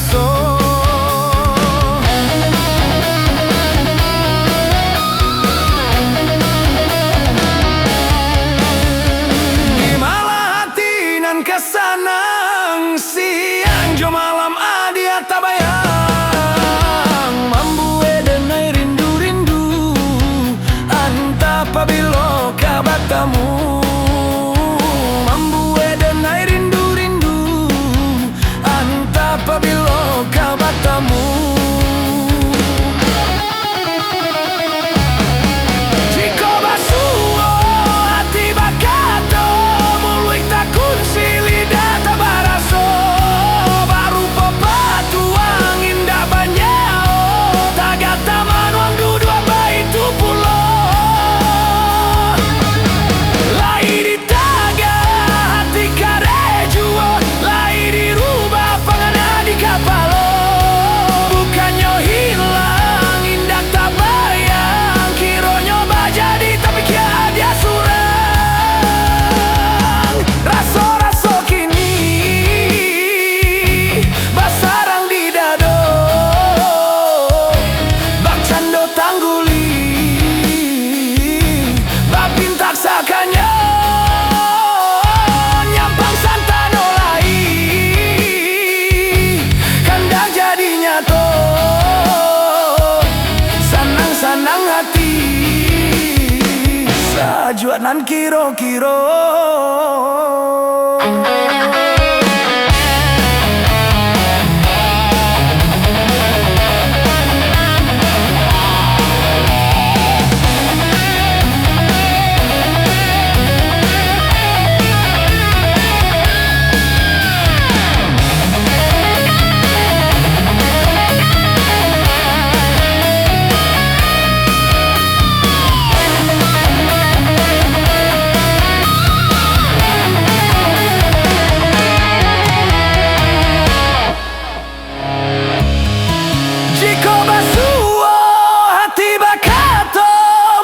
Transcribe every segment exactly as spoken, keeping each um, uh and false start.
So, di malah hati nan ka sanang, siang jo malam adia tabayang, mambuek denai rindu-rindu, antah pabilo ka batamu, mambuek denai rindu-rindu, antah pabilo ka batamu. Jikok basuo ati bakato, muluik takunci, lidah tabaraso, barupo patuang indak banyao, tagak tamanuang duduak baitu pulo. Lai di tagak hati kareh juo, lai dirubah pangana di kapalo. Bukannyo hilang, indak tabayang, kironyo bajadi tapikia adia surang. Raso-raso kini basarang di dado, bakcando tangguli, bapintak sakanyo, nyampang santano lai, kandak jadi nyato, sanang-sanang ati, sajuak nan kiro-kiro. Jikok basuo hati bakato,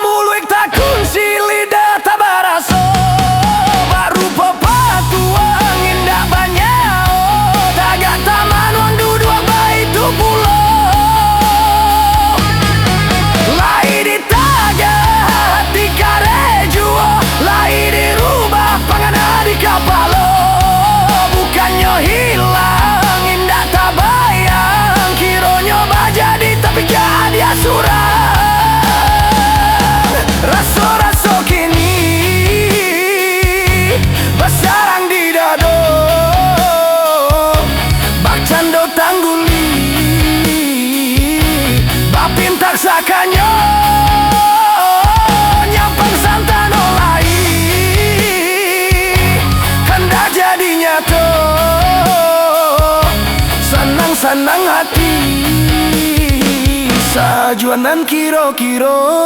muluik takunci, lidah tabaraso, barupo patuang indak banyao, tagak tamanuang duduak baitu pulo. Lai di tagak hati kareh juo, lai dirubah pangana di kapalo. Bukannyo hilang, indak tabayang, kironyo bajadi tapikia adia surang. Raso-raso kini basarang di dado, bakcando tangguli, bapintak sakanyo, nyampang santano lai, kandak jadi nyato, sanang-sanang ati, sajuak nan kiro-kiro.